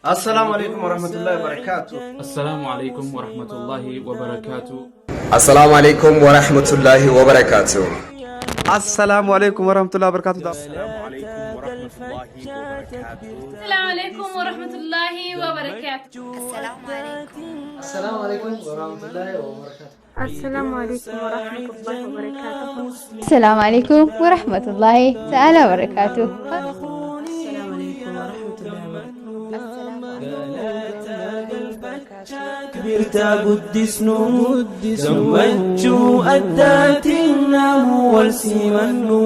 Assalaamu alaikum warahmatullahi wabarakatuh. Assalaamu alaikum warahmatullahi wabarakaatu. Assalaamu alaikum warahmatullahi wabarakatuh. Assalaamu alaikum warahmatullahi wabarakatuh. Assalaamu alaikum warahmatullahi wabarakatuh. Assalaamu alaikum warahmatullahi wabarakatuh. Assalaamu alaikum. Assalaamu alaikum warahmatullahi wabarakatuh. Assalaamu alaikum warahmatullahi wabarakatuh. Assalaamu alaikum warahmatullahi ta'ala wabarakatuh. Assalaamu alaikum warahmatullahi wabarakatuh. Birtaa guddisnu gammachuu addaatiin naamu wal simannu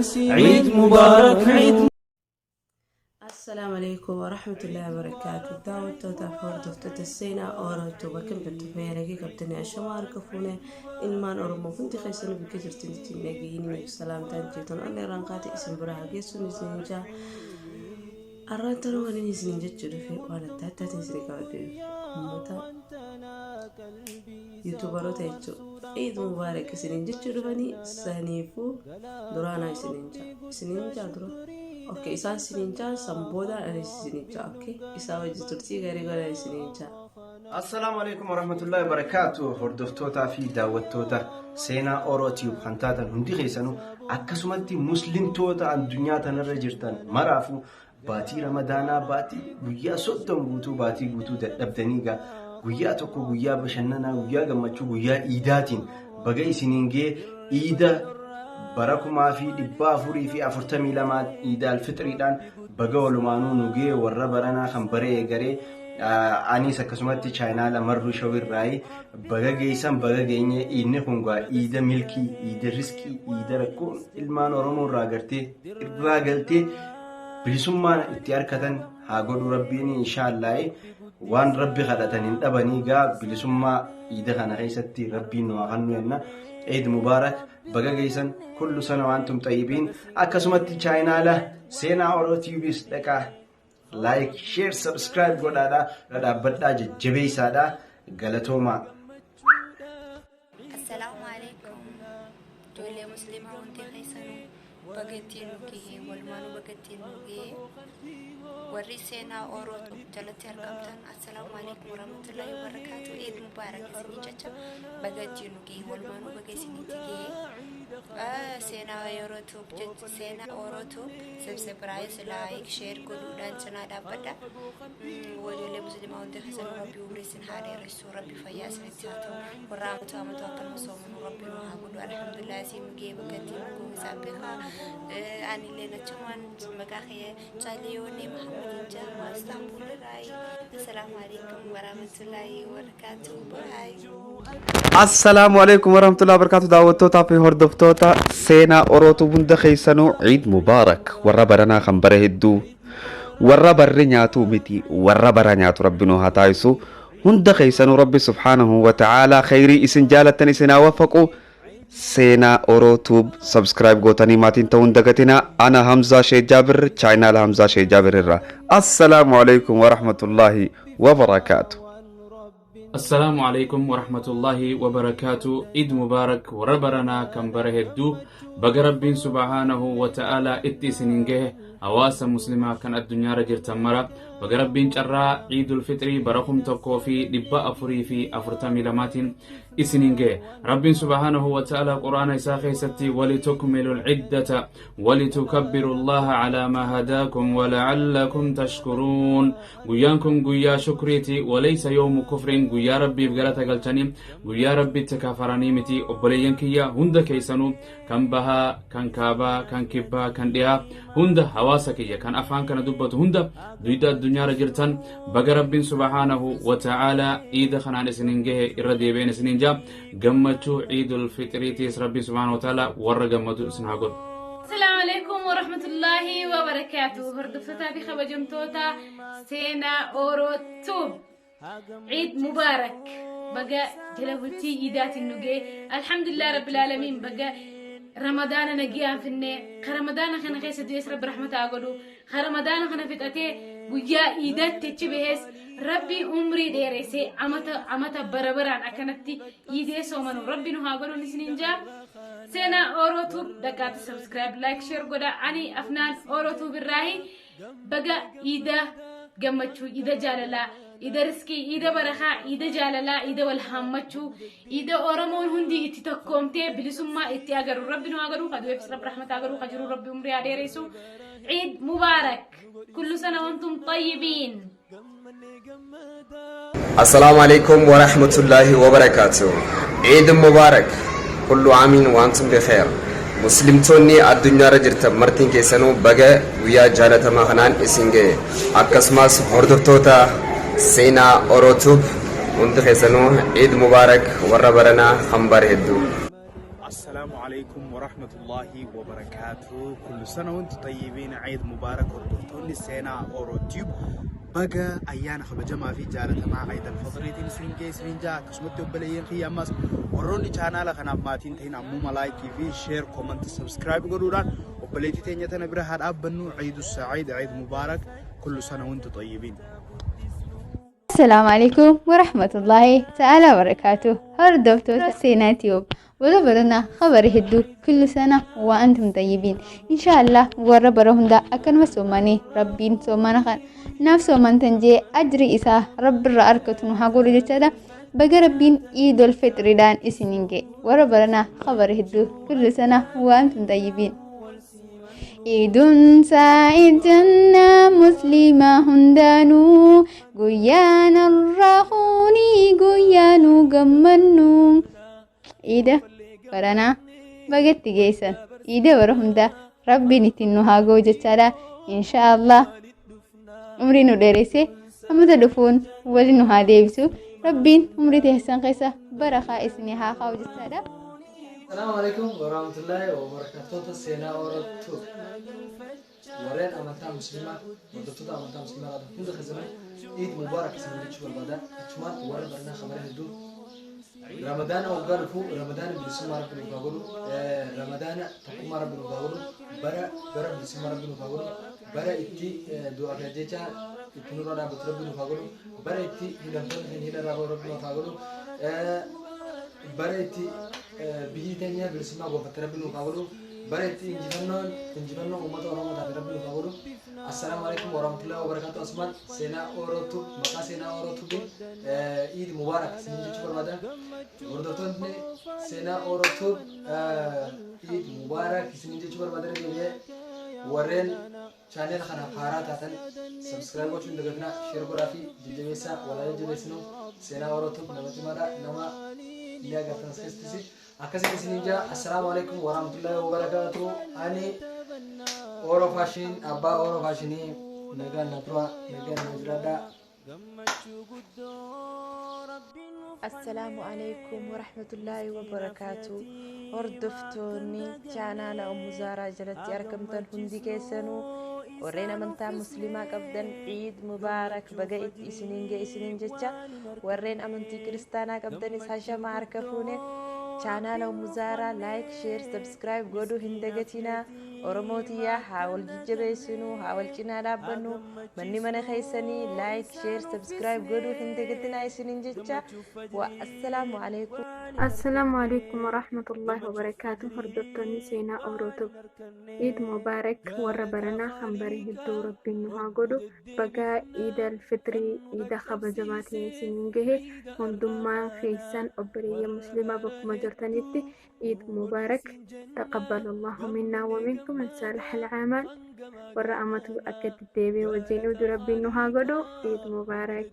Ciid Mubaarak Ciid. Assalaamu alaikum warahmatullahi wabarakatuh. Daawwattoota fi hordoftoota Seenaa Orootu bakka jirtu fayyadagee qabdanii ashamaa harka fuune ilmaan Oromoo hundi keessanuu bakka jirtanitti nagayinii salaamtaan jeetan onnee irraan kaate isin bira haa geessuun isin jaa. Arraan tana waan inni isiniin jechuu dhufe waan adda addaatiin isin qabadhe dhufe uummata yuutuubaroota jechuudha. Eid Mubaarak isiniin jechuu dhufanii saniifuu duraanaa isiniin jaa. Isiniin jaa dura. Okay, isaan isiniin jaa san booda ani isiniin jaa. Okay, isaa wajji turtii gaarii godhan isiniin jaa. Assalaamu alaikum warahmatullahi wabarakatuh. Hordoftootaa fi daawwattoota Seenaa Oro Tube kan taatan hundi keessanuu, akkasumatti muslimtoota addunyaa tanarra jirtan maraafuu, baatii Ramadaanaa, baatii guyyaa 30 guutuu, baatii guutuu dadhabdanii gaa guyyaa tokko, guyyaa bashannanaa, guyyaa gammachuu, guyyaa iidaatiin baga isiniin gee. Iida bara 1442 iida alfixriidhaan baga walumaanuu nu gee. Warra baranaa kan bara eegaree anis akkasumatti chaayinaala Marruu Shawirraayi baga geessan, baga geenye. Iidni kun gaa iida milkii, iida riskii, iida rakkoon ilmaan Oromoo irraa gartee irraa galtee bilisummaan itti harkatan haa godhu Rabbiin, inshaallahi. Waan Rabbi kadhatan hin dhabanii gaa. Bilisummaa iida kana keessatti Rabbiin nu haa kennu jenna. Eid Mubaarak, baga geessan, kullu sana waantum xayyibiin. Akkasumatti chaayinaala Seenaa Oroo Tiiviis dhaqaa like, share, subscribe godhaadha, dhaabbadhaa, jajjabeessaadha. Galatoomaa. Assalaamu alaikum. Ijoollee musliimaa hundi keessanuu baga ittiin nu gahee, walumaanuu baga ittiin nu gahee. Warri Seenaa Oroo jalatti argamtan, assalaamu alaikum warahmatullahi wabarakatuh. Eid Mubaarak isinii jecha, baga ittiin nu gahee, walumaanuu baga isinitti gahee. Seenaa Oroo Tube, Seenaa Oroo Tube subscribe, like, share godhuudhaan cinaa dhaabbadha. Ijoollee musliimaa hundi keessanuu Rabbi umrii isin haa dheeressu, Rabbi fayyaa isinitti haa ta'u. Warra amatu amatu akkanuma soomanu Rabbi nu haa godhu. Alhamdulillah, isin nu gahee, bakka ittiin nu gahu isaa beekaa. Anillee achumaan maqaa kiyya Caaliyoonii Muhammadin jedhama, Istaanbul irraayi. Assalaamu alaikum warahmatullahi wabarakatuh. Bye. Assalaamu alaikum warahmatullahi wabarakatuh. Daawwattootaa fi hordoftoota Seenaa Orootu hunda keessanuu Ciid Mubaarak. Warra baranaa kan bara hedduu, warra barri nyaatu miti, warra bara nyaatu Rabbi nu haa taasisu. Hunda keessanuu Rabbi subhaanahu wa ta'aalaa khayrii isin jaalattan isin haa waffaqu. Seenaa Oroo Tube subscribe gootanii maatiin ta'uun dagatinaa. Ana Hamzaa Shee Jaabir, chaayinaala Hamzaa Shee Jaabir irraa. Assalaamu alaikum warahmatullahi wabarakaatu. Assalaamu alaikum warahmatullahi wabarakaatu. Eid Mubaarak. Warra baranaa kan bara hedduu baga Rabbiin subhaanahu wa ta'aalaa itti isiniin gahe. Hawaasa muslimaa kan addunyaarra jirtan mara baga Rabbiin carraa Ciidul Fixrii bara 1442tiin isiniin gahe. Rabbiin subhaanahu wa ta'aalaa Quraana isaa keessatti walitukmilu lciddata walitukabbiru Allaha calaa maa hadaakum wala'allakum tashkuruun. Guyyaan kun guyyaa shukriiti, walaysa yawmu kufriin, guyyaa Rabbiif galata galchanii, guyyaa Rabbitti kafaranii miti. Obboleeyyan kiyya hunda keessanuu, kan bahaa, kan kaabaa, kan kibbaa, kan dhihaa, hunda hawaasa kiyya kan afaan kana dubbatu hunda duyda addunyaarra jirtan, baga Rabbiin subhaanahu wa ta'aalaa iida kanaan isinin gahe. Irra deebi'een isinin jaa, gammachuu Ciidul Fixriitiis Rabbiin subhaanahu wa ta'aalaa warra gammadu isin haa godhu. Assalaamu alaikum warahmatullahi wabarakatuh. Hordoftootaa fi kabajamtoota Seenaa Oroo Tube. Ciid Mubaarak. Baga jala bultii iidaatiin nu ga'e. Alhamdulillah Rabbil Aalamiin, baga Ramadaana nagiyaan finnee. Ka Ramadaana kana keessa du'es Rabbi rahmata haa godhu. Ka Ramadaana kana fixatee guyyaa iidaatti achi bahees Rabbi umrii dheeressee amata amata bara baraan akkanatti iidee soomanu Rabbi nu haa godhuun isiniin jaa. Seenaa Oroo Tube dhaqaati subscribe, like, share godha. Ani Afnaan Oroo Tube irraahi, baga iida Gammachuu, iida jaalalaa, iida riskii, iida barakaa, iida jaalalaa, iida wal haammachuu, iida Oromoon hundi itti tokkoomtee bilisummaa itti agaru Rabbi nu agaru. Kadu'eefis Rabbi rahmata agaru, ka jiru Rabbi umrii haa dheeressu. Ciid mubaarak, kullu sana wantum xayyibiin. Assalaamu alaikum wa rahmatullahi wa barakaatuh. Eid Mubarak. Kullu aamin wa antum bi khair. Muslimtoonni addunyaarra jirtan martiin keessanuu baga guyyaa jaalatamaa kanaan isin ga'e. Akkasumas hordoftoota Seenaa Oro Tube hundi keessanuu Eid Mubarak, warra baranaa kan bara hedduu. السلام عليكم ورحمة الله وبركاته، كل سنة وانتم طيبين، عيد مبارك. Hordoftoonni Seenaa Oro Tube, baga ayyaana kabajamaa fi jaalatamaa Ciid Alfaxriitiin isin ga'e isiniin ja'a. Akkasumatti obboleeyyan kiyya, ammas warroonni chaanaala kanaaf maatiin ta'in ammuma like fi share, comment, subscribe godhuudhaan obboleettii teenya tana bira haa dhaabbannu. عيد سعيد، عيد مبارك، كل سنة وانتم طيبين. السلام عليكم ورحمة الله تعالى وبركاته. Hordoftoota Seenaa Tube, wala baranaa khabara hedduu, كل سنة وأنتم طيبين. إن شاء الله warra bara hundaa akkanuma soomanii Rabbiin soomana kan naaf soomantan jee ajri isaa Rabbirraa argatu nu haa godhu jechaadha. Baga Rabbiin Iidol Fitriidhaan isiniin ga'e. Warra baranaa khabara hedduu, كل سنة وأنتم طيبين. عيد سعيد jennaa muslima hundaanuu, guyyaan arrahuunii guyyaanuu gammannu. Iida baranaa bagatti geessan, iida bara hundaa Rabbiin ittiin nu haa ga'u jechaadha. Insha Allah umrii nu dheeresse, hammata dhufuun wali nu haa deebisu. Rabbiin umrii teessan keessa barakaa isinii haa kaa'u jechaadha. Salaamu alaikum warahmatullahi wabarakatuh. Seenaa Oro Tube. Warreen amantaa Muslimaa, hordoftoota amantaa Muslimaa qaban hunda keessanuu Iid Mubaarak isin jechuu barbaada. Achumaan warra baranaa kabara hedduu, Ramadaana waggaa dhufu Ramadaana bilisummaa Rabbi nuuf haa godhu. Ramadaana tokkummaa Rabbi nuuf haa godhu. Bara bara bilisummaa Rabbi nuuf haa godhu. Bara itti du'a fi ajjechaa itti nurra dhaabbatu Rabbi nuuf haa godhu. Bara itti hidhamtoonni keenya hidharraa bahu Rabbi nuuf haa godhu. Bara itti biyyi teenya bilisummaa gonfatte Rabbi nuuf haa godhu. Bara itti injifannoon injifannoo uummata Oromoo taate Rabbi nuuf haa godhu. Assalaamu alaikum warahmatullahi wabarakatuh. Asumaan Seenaa Oro Tube, maqaa Seenaa Oro Tube Iid Mubaarak isiniin jechuu barbaada. Hordoftoonni Seenaa Oro Tube, Iid Mubaarak isiniin jechuu barbaada. Deebi'ee warreen channel kanaaf haaraa taatan subscribe gochuu hin dagatinaa, share godhaa fi jajjabeessaa, walaa jajjabeessinu. Seenaa Oro Tube nama cimaadha, nama ni agartan as keessattis. Akkasitti isiniin jaa. Assalaamu alaikum warahmatullahi wabarakatuh. Ani Oro Fashion, abbaa Oro Fashinii. Nagaan na tura, nagaan na jiraadhaa. Assalaamu alaikum warahmatullaahi wabarakaatu. Hordoftoonni chaanaala Ummu Zaaraa jalatti argamtan hundi keessanuu, warreen amantaa Muslimaa qabdan Ciid Mubaarak, baga itti isiniin ga'e isiniin jecha. Warreen amantii Kiristaanaa qabdanis hashamaa, harka fuune. Chaanaala Ummu Zaaraa like, share, subscribe godhuu hin dagatinaa. Oromootiyyaa, haa wal jajjabeessinuu, haa wal cinaa dhaabbannu. Manni mana keessanii like, share, subscribe godhuu hin dagatinaa isiniin jecha. Wa assalaamu alaikum. Assalaamu alaikum warahmatullahi wabarakaatu. Hordoftoonni Seenaa Oro Tube, Iid Mubaarak. Warra baranaa kan bare hedduu Rabbiin nu haa godhu. Baga Iidal Fitrii, iida kabajamaatiin isiniin gahe. Hundummaan keessan obboleeyyan Muslimaa bakkuma jirtanitti Iid Mubaarak. تقبل الله منا ومنكم من صالح الأعمال. Warra amatu akka itti deebi'e wajjin udu Rabbiin nu haa godhu. Iid Mubaarak.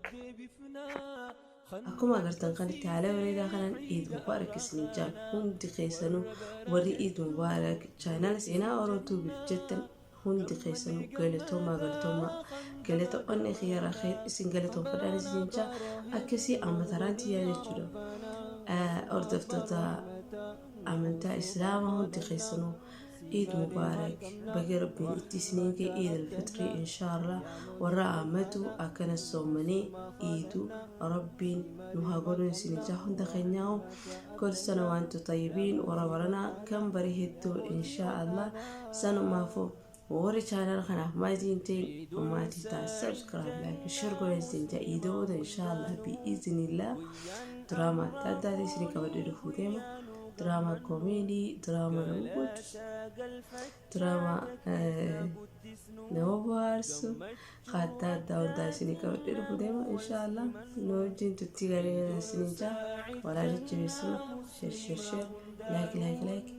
Akkuma agartan kanatti haala bareedaa kanaan Iid Mubaarak isin jaan. Hundi keessanuu warri Iid Mubaarak chaanaala Seenaa Oro Tubeif jettan hundi keessanuu galatoomaa, galatoomaa, galata onnee kiyyaarraa ka'e isin galatoonfadhaan isin jaa. Akkasii amma taraan tiyyaa jechuudha. Hordoftoota amantaa Islaamaa hundi keessanuu Iid Mubaarak, baga Rabbiin itti isiniin ga'e. Iid Alfixrii inshaallah warra amatu akkana soommanii iidu Rabbiin nu haa godhu isin jaa hunda keenyaa. كل سنة وأنتم طيبين. Warra baranaa kan bari hedduu inshaallah. Sanumaafuu warri chaanal kanaaf maatii hin ta'in maatii ta'a, subscribe, like, share godhan isin jaa. Iidooda inshaallah bi'iznillah diraamaa adda addaatii isin qabadhee dhufuu deema, diraamaa koomeedii, diraamaa nama gochuu. Diraamaa nama bohaarsu adda addaa hundaa isinii qabadhee dhufu deema inshaallah. Nu wajjin turtii gaarii isinii jaa walaa jajjabeessuu, share, share, share, like, like, like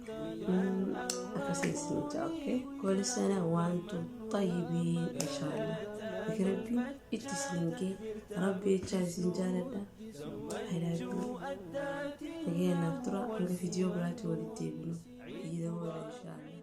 akkasii isinii jaa. Okay, كل سنة وأنتم طيبين inshaallah. Bakki Rabbi itti isiniin gee, Rabbi jechaa isin jaaladha. I love you. Nagaya naaf tura, hanga viidiyoo biraatti walitti deebinu. Iida booda inshaallah.